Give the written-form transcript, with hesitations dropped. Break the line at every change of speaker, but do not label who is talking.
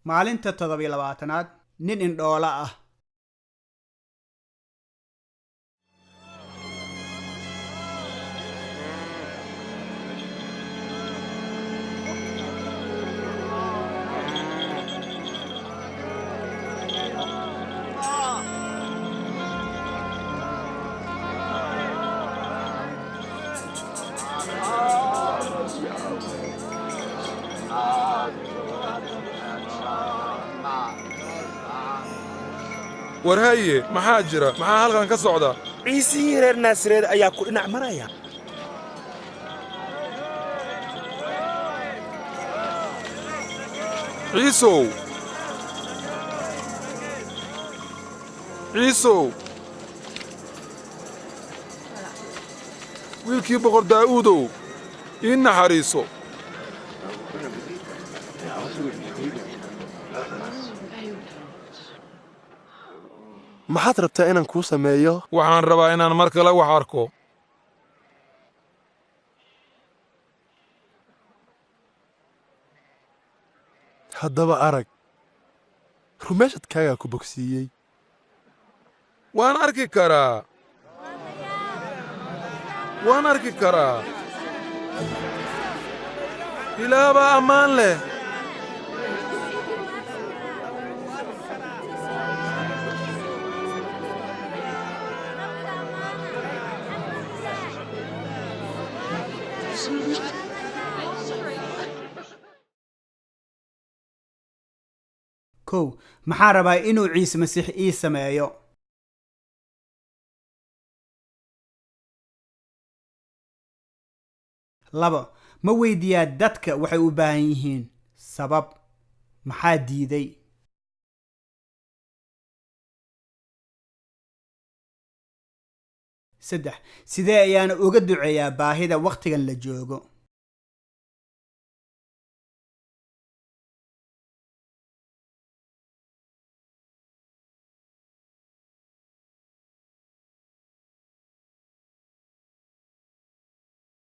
Maalinta 27aad, nin indhoola ah.
War haye, maxaa jira? Maxaa halkan ka socda?
Ciisihii reer Naasareed ayaa ku dhinac maraya.
Ciisow, Ciisow, wiilkii Boqor Daa'uudow, ii naxariiso.
Maxaad rabtaa inaan kuu sameeyo?
Waxaan rabaa inaan mar kale wax arko.
Haddaba arag, rumeeshadkaagaa ku bogsiiyey.
Waan arki karaa, waan arki karaa. Ilaah baa ammaan leh.
1, maxaan rabaa inuu Ciise Masiix ii sameeyo? 2, ma weydiiyaa dadka waxay u baahan yihiin? Sabab maxaa diiday? 3, sidee ayaana uga duceeyaa baahida wakhtigan la joogo?